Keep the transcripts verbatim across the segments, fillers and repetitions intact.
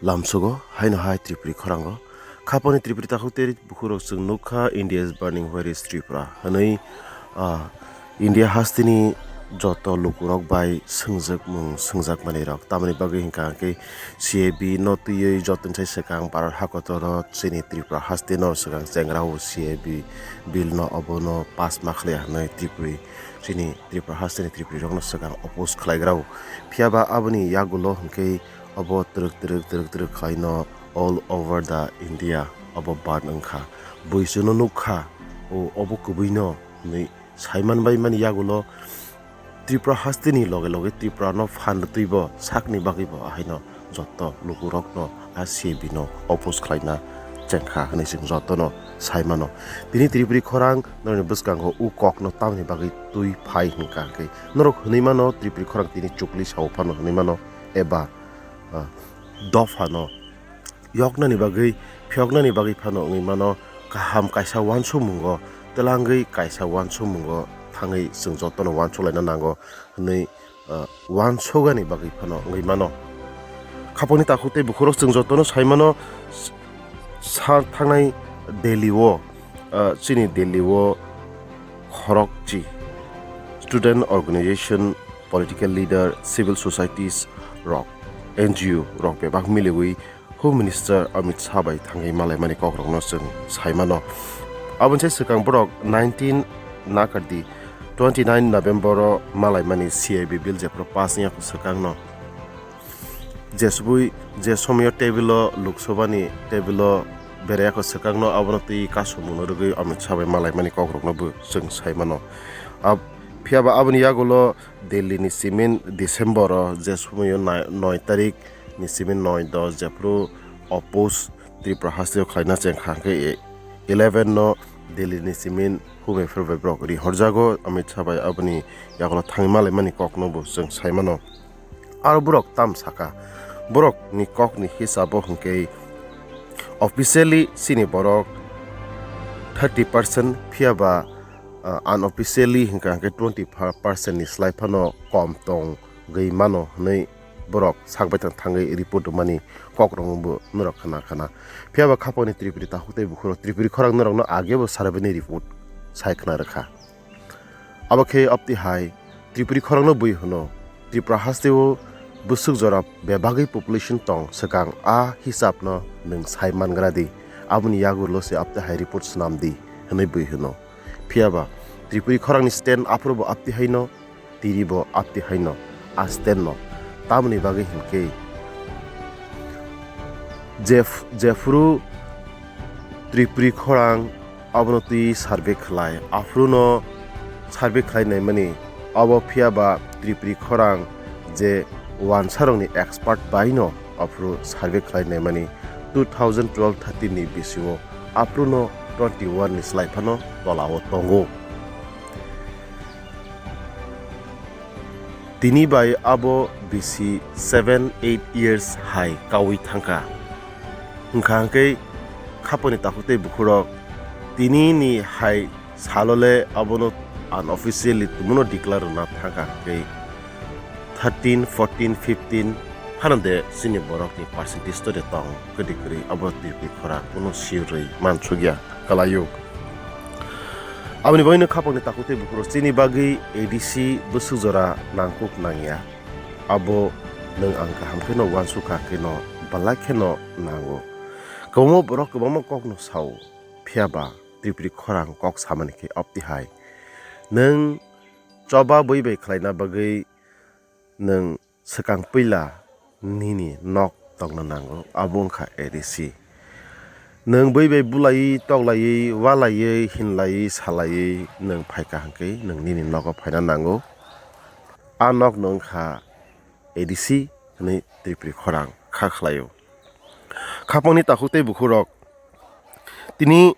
Lamsogo haino hai Tripuri khorango. Khapani Tripuri takhuk tei bukhurok chwng nukha, "India is burning, where is Tripura?" hwnwi, ah, India hasteni joto lukurok bai swngjwkmung swngjak manwirok. Tamoni bagwi hwnkha hwnkhe C A B no twiwi jotonisai swkang Bharat hakotoro chini Tripura hasteno swkang chengrao C A B bill no obono pass ma khlaiya hwnwi Tripuri, chini Tripura hasteni Tripurirokno swkang oppose khlaigrao. Phiyaba aboni yagulo hwnkhe obo twrwk twrwk twrwk twrwk khlaino all over the India obo ban wngkha. Buisono nukha, o obo kwbwino hwnwi saiman bai mani yagulo Tripura hasteni loge loge Tripurano phan rwtwibo sakni bagwibo ahaino joto lukurokno a C A B no oppose khlaina chengkha hwnwi chwng jotono saimano. Tini Tripuri khorang norokni bwskango o kokno tamni bagwi twi phai hwnkha hwnkhe norok hwnwi mano Tripuri khorang tini chukli sao phano hwnwi mano eba, ah, dophano yoknani bagwi, phiyoknani bagwi phano wngwi mano, kaham kaisa uansukmungo, twlangwi kaisa uansukmungo thangwi chwng jotono uansuk laina nango hwnwi, ah, uansukani bagwi phano wngwi mano. Khapangni takhuk tei bukhurok chwng jotono sai mano, s-, sa thangnai Delhi o, ah, chini Delhi o khorokchi student organization, political leader, civil societies rok, N G O rok bebak miliwi Home Minister Amit Shah bai thangwi malaimani kokrokno chwng sai mano. Aboni sai swkang borok nineteen nakardi, twenty nine November o malaimani C A B bill jephru pass wngya kho swkangno. Jesubui je somoyo table o, Lok Sabha ni table o beraiya kho swkangno, abono twi kasumungno rwgwi Amit Shah bai malaimani kokrokno bo chwng sai mano. Ab-, phiyaba aboni yagulo Delhi ni simin December o je somoyo nai-, noi tarik ni simin noi do jephru oppose Tripura hasteo khlaina chengkha hwnkhe eleven no Delhi ni simin home affairs bai borok rihorjago, Amit Shah bai aboni yagulo thangwi malaimani kokno bo chwng sai mano. Aro borok tam saka, borokni kokni hisabo hwnkhe officially chini borok thirty percent, phiyaba, ah, unofficially hwnkha hwnkhe twenty percent ni slai phano kom tongwi mano hwnwi borok sakbai thang thangwi report rwmani kokrokno bo norok khna khna. Phiyaba khapangni Tripuri takhuk tei bukhurok Tripuri khorang norokno agebo survey ni report sai khna rwkha. Abo khe apti hai Tripuri khorangno bui hwno, Tripura hasteo bwswk jora bebagwi population tong swkang, a hisabno nwng sai mangra di, aboni yagulo se apti hai report swnam di hwnwi bui hwno. Phiyaba Tripuri khorangni stand aphuru bo apti haino, tiri bo apti haino, a stand no. Tamoni bagwi hinkhe Jef-, jephuru Tripuri khorang abono twi survey khlai, aphuru no survey khlai naimani, abo phiyaba Tripuri khorang je wansarokni expert bai no aphuru survey khlai naimani two thousand twelve thirteen ni bisio, aphuru no twenty one ni slai phano tola o tongo. Tini bai abo bisi seven eight years hai kaui thangkha. Hwnkha hwnkhe khaponi takhuk tei bukhurok tini ni hai salo le abono unofficially tumuno declare rwna thangkha hwnkhe thirteen, fourteen, fifteen phano de chini borokni percentage to de tong kwdwi kwrwi abo Tripuri khorang kunu sirwi mansukya. Kalaio. Aboni bagwino khapangni takhuk tei bukhurok chini bagwi A D C bwswk jora nangkuk nangya. Abo nwng ang kaham kheno uansukha kheno belai kheno nango. Kwbangma borok kwbangma kokno sao, phiyaba Tripuri khorang kok samani khe apti hai. Nwng choba bui bai khlaina bagwi nwng swkang puila nini nok tongna nango, abo wngkha A D C. Nwng bui bai bulaiwi, toklaiwi, walaiwi, hinlaiwi, salaiwi nwng phaikha hwnkhe nwng nini nogo phaina nango. A nokno wngkha A D C hwnwi Tripuri khorang kha khlaio. Khapangni takhuk tei bukhurok tini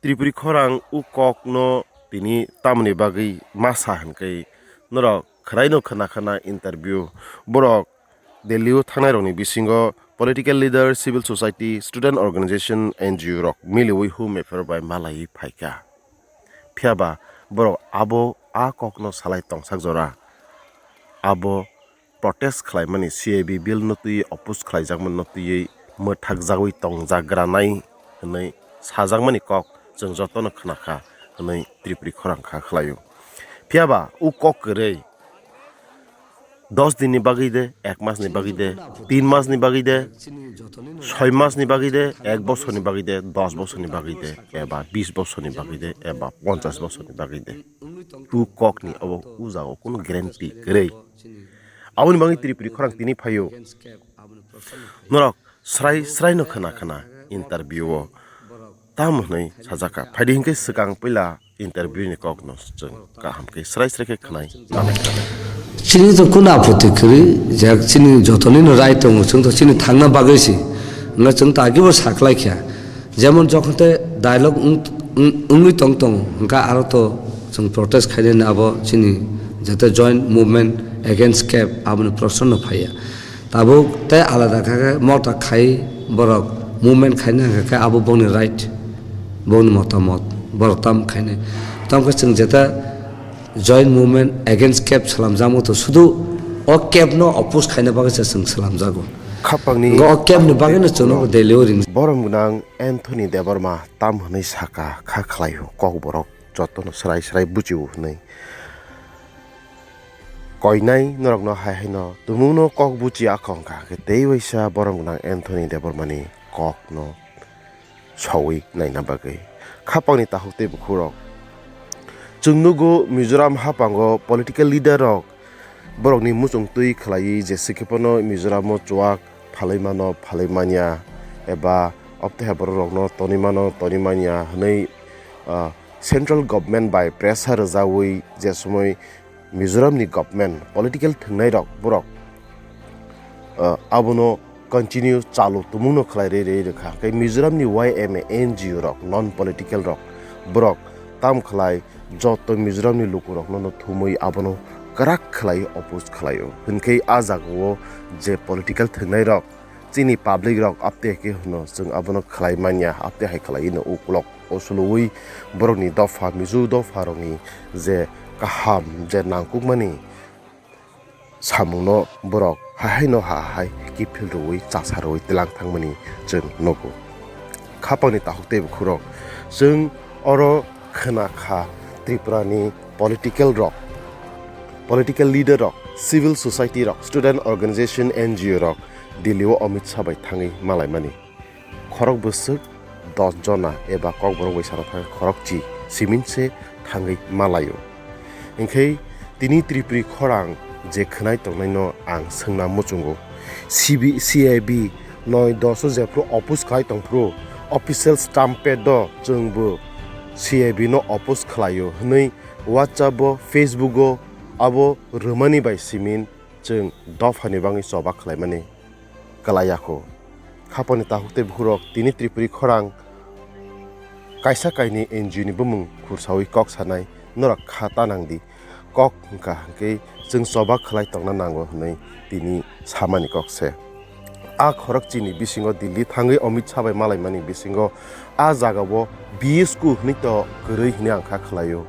Tripuri khorang o kokno tini tamoni bagwi ma sa hwnkhe norok khwraino khna khna interview. Borok Delhi o thangnairokni bisingo political leader, civil society, student organization, N G O rok miliwi home affairs bai malaiwi phaikha. Phiyaba borok abo a kokno salai tongsak jora abo protest khlaimani, C A B bill no twi oppose khlaijakmani no twiwi mwthakjagwi tongjagranai hwnwi sajakmani kok chwng jotono khna kha hwnwi Tripuri khorang kha khlaio. Phiya ba o kok kwrwi dos din ni bagwi de, ek mas ni bagwi de, tin mas ni bagwi de, soi mas ni bagwi de, ek bosor ni bagwi de, dos bosor ni bagwi de, eba bis bosor ni bagwi de, eba ponchas bosor ni bagwi de. O kok ni abo o jaga o kunu guarantee kwrwi. Aboni bagwi Tripuri khorang tini phaio. Norok srai srai no khna khna interview o tamo hwnwi sajak kha. Phaidi hinkhe swkang puila interview ni kok no chwng kaham khe srai srai khe khwnai. Chini to kunu apoti kwrwi, je chini jotoni no right tongo, chwng to chini thangna bagwi si. Hwnba chwng to agi bo saklai kha. Jemon jokhon te dialogue wng, wng, wngwi tong tong, hwnkha aro to chwng protest khainani abo chini jete joint movement against cap aboni proshno no phaiya. Tabuk tei alada kha khe mota khai borok movement khaina hwnkha khe abo bongni right, bongni motamot, borok tam khainai. Tam khe chwng jeta joint movement against cap salamjakma to sudu o cap no oppose khaina bagwi se chwng salamjago. Khapangni o cap ni bagwi no chwngno Delhi o ring. Borom gwnang Anthony Debbarma tam hwnwi saka kha khlaio, kokborok jotono srai srai buchio hwnwi. Koinai norokno hai haino tumungno kok buchi akhong kha khe tei waisa borom gwnang Anthony Debbarmani kokno sowi naina bagwi. Khapangni takhuk tei bukhurok chwng nugo Mizoram haphango political leader rok borokni muchung twi khlaiwi jesa khe phano Mizoram o chuak phalwi mano phalwi manya eba obteha borok rokno tonwi mano tonwi manya hwnwi, ah, central government bai pressure rwjawi je somoi Mizoram ni government political thwngnairok borok, ah, abono continue chalu tumungno khlai rwi rwi rwkha. Hwnkhe Mizoram ni Y M A N G O rok, non political rok, borok tam khlai joto Mizoram ni lukurokno no thumwi abono kwrak khlai oppose khlaio. Hwnkhe a jagao je political thwngnairok chini public rok apte khe hwno chwng abono khlai manya, apte hai khlai no ukulok o suluwi borokni dopha, Mizo dopha rokni je kaham, je nangkukmani samungno borok hai hai no ha hai kiphil rwui, chasa rwui tlang thangmani chwng nugo. Khapangni takhuk tei bukhurok chwng oro khna kha Tripura ni political rok, political leader rok, civil society rok, student organization, N G O rok Delhi o Amit Shah bai thangwi malaimani. Khorok bwswk dos jona eba kokborok bai sana thangkha khorokchi simin se thangwi malaio. Hinkhe tini Tripuri khorang je khwnai tongnaino ang swngna muchungo. C B, C I B noi dos o jephru oppose khlai tongphru, official stamp pad o chwngbo C I B no oppose khlaio hwnwi WhatsApp o, Facebook o abo rwmani bai simin chwng dophani bangwi choba khlaimani kwlaiya kho. Khapangni takhuk tei bukhurok tini Tripuri khorang kaisa kainwi N G O ni bumung khursaui kok sanai norok kha ta nang di. Kok hwnkha hwnkhe chwng choba khlai tongna nango hwnwi tini samani kok se. A khorok chini bisingo Delhi thangwi Amit Shah bai malaimani bisingo a jagao B S Q hwnwi to kwrwi hwnwi ang kha khlaio.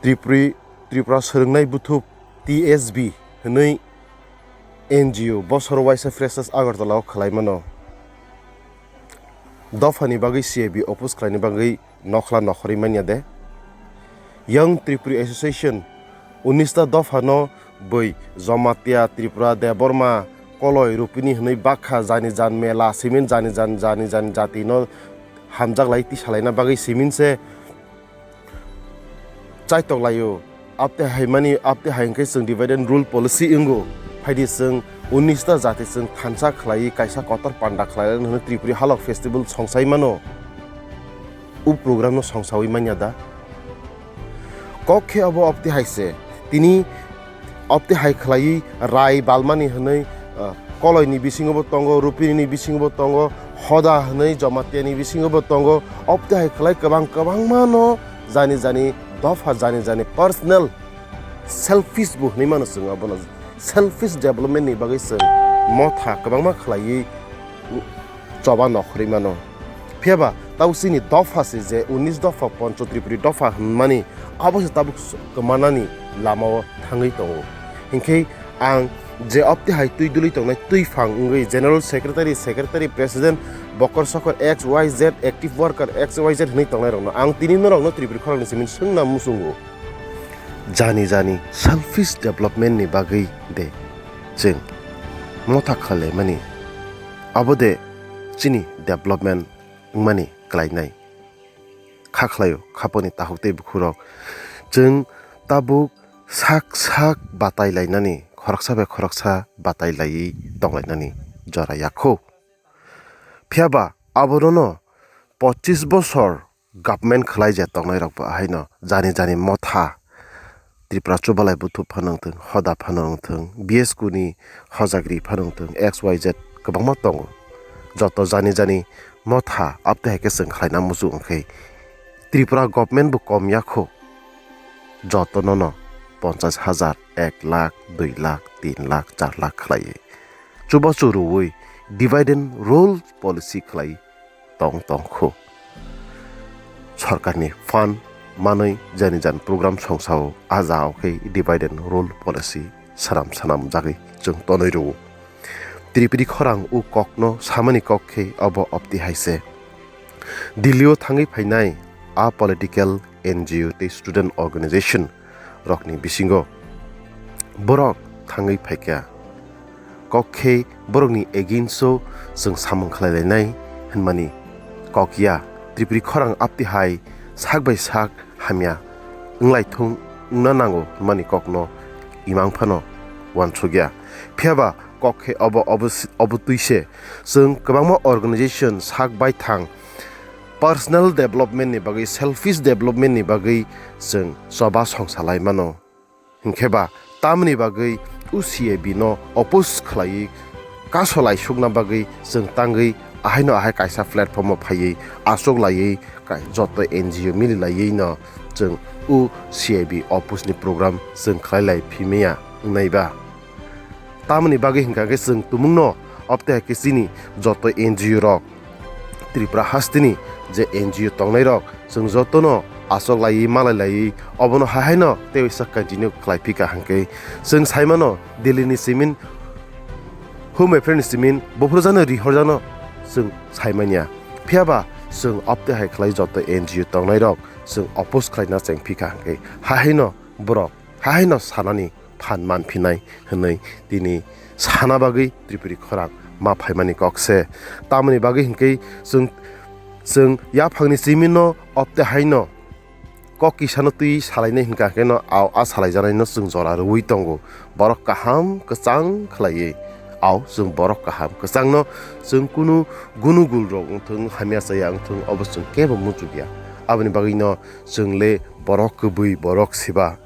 Tripuri, Tripura Swrwngnai Buthub, T S B hwnwi N G O bosor waisa freshers Agartala o khlai mano. Dophani bagwi C I B oppose khlaini bagwi nokhla nokhorwi manya de. Young Tripuri Association unis ta dophano bui Jamatia, Tripura, Debbarma, Koloi, Rupini hwnwi bakha jani jan mela simin jani jan, jani jani jatino hamjak lai tisalaina bagwi simin se chaitok laio. Apte hai mani, apte hai hwnkhe chwng divide and rule policy wngo. Phaidi chwng unis ta jati chwng thansa khlaiwi kaisa kotor panda khlai hwnwi Tripuri halok festival songsai mano. O program no songsawi manya da? Kok khe abo apte hai se. Tini apte hai khlaiwi rai balmani hwnwi, ah, Koloini bisingo bo tongo, Rupini ni bisingo bo tongo, Hoda hwnwi Jamatia ni bisingo bo tongo. Apte hai khlai kwbang kwbangma no jani jani dopha, jani jani personal selfish bo hwnwi mano chwng abono. Selfish development ni bagwi chwng motha kwbangma khlaiwi choba nokhorwi mano. Phiya ba tabuk chini dopha se je unis dopha, Pancho Tripuri dopha hwnmani abo se tabuk s-, kwmanani lamao thangwi tongo. Hinkhe ang je opti hai twi duli tongnai twi phang wngwi general secretary, secretary, president, bokor sokor X Y Z, active worker X Y Z hwnwi tongnai rokno ang tini norokno Tripuri khorang ni simi swngna muchungo. Jani jani selfish development ni bagwi de chwng motha khlaimani, abo de chini development wngmani klainai. Kha khlaio, khaponi takhuk tei bukhurok. Chwng tabuk sak sak batai lainani, khoroksa bai khoroksa batai laiwi tonglainani jora yakho. Phiya ba abono pochis bosor government khlai je tongnai rok bo haino jani jani motha Tripura chubalai buthub phano wngthwng, hoda phano wngthwng, B S K ni hojagri phano wngthwng, X Y Z kwbangma tongo. Joto jani jani motha abtwi hai khe chwng khlaina muchung wngkhe Tripura government bo kom yakho. Jotono no ponchas hajar, ek lakh, dui lakh, tin lakh, char lakh khlaiwi chubachu rwui divide and rule policy khlai tong tong kho. Sorkarni fund manwi jani jan program songsao, a jagao khe divide and rule policy sanam sanam jagwi chwng tonwi rwo. Tripuri khorang o kokno samani kok khe obo opti hai se. Delhi o thangwi phainai a political, N G O tei student organization rokni bisingo borok thangwi phaikha. Kok khe borokni against o chwng samung khlai lainai hwnmani kok ya. Tripuri khorang apti hai sak bai sak hamya wnglaithung wngna nango hwnmani kokno imang phano uansukya. Phiya ba kok khe obo, obo si-, obo twi se. Chwng kwbangma organization sak baithang personal development ni bagwi, selfish development ni bagwi chwng choba songsa lai mano. Hinkhe ba tamoni bagwi o C A B no oppose khlaiwi kaso lai sukna bagwi chwng tangwi ahaino ahai kaisa platform o phaiwi achuk laiwi kai-, joto N G O mili laiwi no chwng o C A B oppose ni program chwng khlai lai phi maya wngnai ba. Tamoni bagwi hinkha khe chwng tumungno opte hai khe chini joto N G O rok Tripura hasteni je N G O tongnai rok chwng jotono achok laiwi malai laiwi obono hahaino tei waisa continue khlai phi kaham khe chwng sai mano Delhi ni simin Home Affairs ni simin buphurjano rihorjano chwng sai manya. Phiya ba chwng opte hai khlai joto N G O tongnai rok chwng oppose khlaina cheng phi kaham khe hahaino borok hahaino sanani phan manphinai hwnwi tini sana bagwi Tripuri khorang ma phaimani kok se. Tamoni bagwi hinkhe chwng, chwng yaphangni chimino opte haino kok kisano twi salainai hinkha khe no a, a salaijaknaino chwng jora rwui tongo. Borok kaham kwchang khlaiwi, ao chwng borok kaham kwchangno chwng kunu gunu gul rok wngthung, hamya chaya wngthung, obo chwng kebo muchukya. Aboni bagwino chwng le borok kwbwi, borok siba.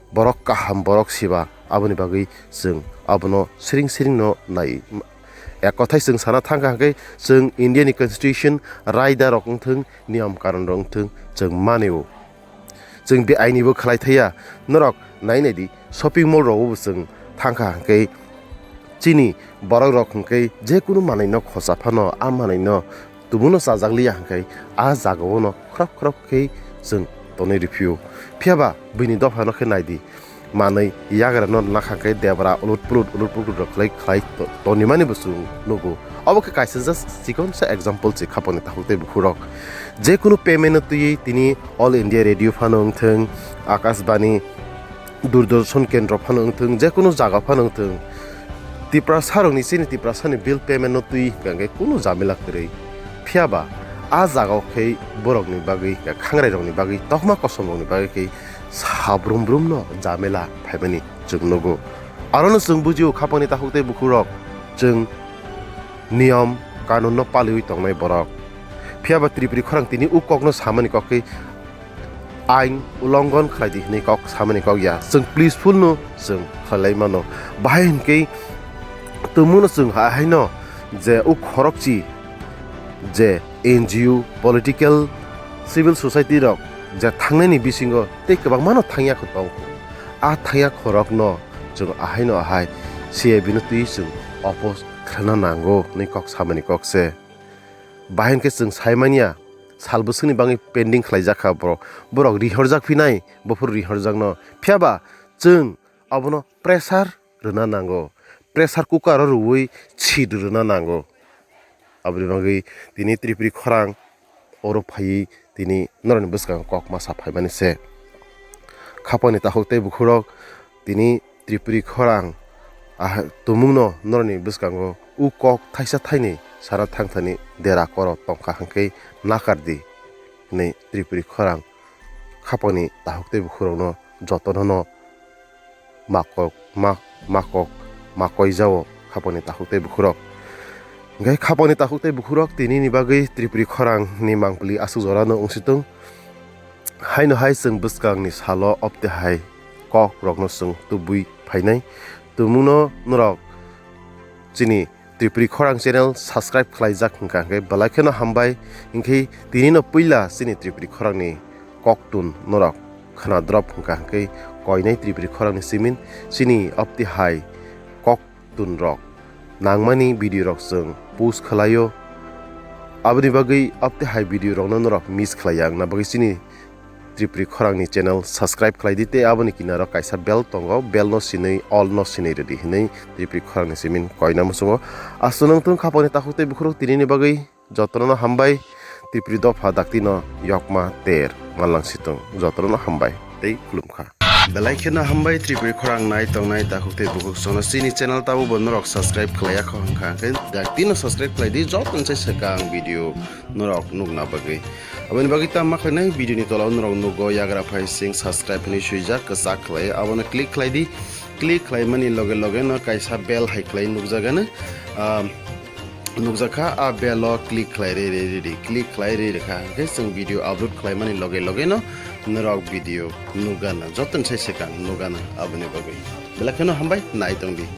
Borok kaham, borok siba, aboni bagwi chwng abono siring siringno nai. Ek kothai chwng sana thangkha hwnkhe, chwng India ni constitution, raida rok wngthung, niyam karon rok wngthung, chwng manio. Chwng be aini bo khlai thaya, norok nai nai di, shopping mall rogo bo chwng thangkha hwnkhe, chini borok rok hwnkhe je kunu manwi no khosa phano, a manwi no tubun no chajak liya hwnkhe a jaga o no khorok khorok khe chwng tonwi rw phio. Phiya ba buini dopha no khe nai di, manwi yagra no nakha khe debra ulut pulut ulut pulut rok khlai khlai to-, tonwi mani bo chwng nugo. Obo khe kaisa just chikon sa example se khapang ni takhuk tei bukhuk rok. Je kunu payment no twiwi tini All India Radio phano wngthung, Akashbani, Doordarshan kendro phano wngthung, je kunu jaga phano wngthung, Tiprasa rokni chini Tiprasa ni bill payment no twi hwnkha hwnkhe kunu jamila kwrwi. Phiya ba a jaga o khe borok ni bagwi, khangrai rok ni bagwi, tokma kosom rok ni bagwi khe sabrum brum no jamila phaimani chwng nugo. Aro no chwng bujio khapang ni takhuk tei bukhuk rok chwng niyom kanun no paliwi tongnai borok. Phiya ba Tripuri khorang tini o kok no samani kok khe ain ulongon khlai di hwnwi kok samani kok ya. Chwng peaceful no chwng khlai lai mano. Bahai hwnkhe tongmung no chwng ha-, haino je o khorokchi je N G O, political, civil society rok je thangnani bisingo tei kwbangma no thangya kho tong. A thangya khorok no chwng ahaino ahai C A B no twi chwng oppose khlana nango hwnwi kok samani kok se. Bahai hwnkhe chwng sai manya, sal bwswkni bagwi pending khlaijak kha borok. Borok rihorjak phinai, buphuru rihorjakno. Phiya ba chwng abono pressure rwna nango, pressure cooker o rwui seat rwna nango. Aboni bagwi tini Tripuri khorang oro phaiwi tini norokni bwskango kok ma sa phaimani se. Khapangni takhuk tei bukhurok tini Tripuri khorang ah, tumungno norokni bwskango u kok thaisa thainwi sana thangthani dera koro tongkha hwnkhe nakar di hwnwi Tripuri khorang khapangni takhuk tei bukhurokno jotono no makok, ma-, makok, makoi jao khapangni takhuk tei bukhurok. Hwnkhe khapangni takhuk tei bukhurok tinini bagwi Tripuri khorangni mangpili aswk jorano wngsitung. Haino hai chwng bwskangni salo opte hai kokrokno chwng tubui phainai. Tumungno norok chini Tripuri khorang channel subscribe khlaijak hwnkha hwnkhe belai kheno hambai, hwnkhe tinino puila chini Tripuri khorangni koktun norok khna drop hwnkha hwnkhe koinai Tripuri khorangni simin chini opti hai koktun rok nangmani video rok chwng post khlaio. Aboni bagwi opti hai video rokno norok miss khlaiya wngna bagwi chini Tripuri khorangni channel subscribe khlai di tei aboni kinaro kaisa bell tongo, bell no sinui all no sinui rwdi hinui Tripuri khorangni simin koina muchungo. Aswk nung thung khapangni takhuk tei bukhurok tinini bagwi jotono hambai. Tripuri dopha dakti no yokma ter manlang situng, jotono hambai tei khulumkha. Belai kheno hambai Tripuri khorang nai tongnai takhuk tei bukhuk sono chini channel tabo bo norok subscribe khlaiya kho hwnkha hwnkhe dakti no subscribe khlai di, jotono se swkang video norok nukna bagwi. Aboni bagwi tamo khlainai video ni tola o norok nugo yagra phai sing subscribe hinui swijak kwchak khlai, abono click khlai di. Click khlaimani loge loge no kaisa bell hai khlai nukjagano, ah, nukjakha, a bell o click khlai ri ri ri ri, click khlai ri ri kha hwnkhe chwng video upload khlaimani loge loge no norok video nukgana, jotono sai swkang nukgana. Aboni bagwi belai kheno hambai, nai tong di.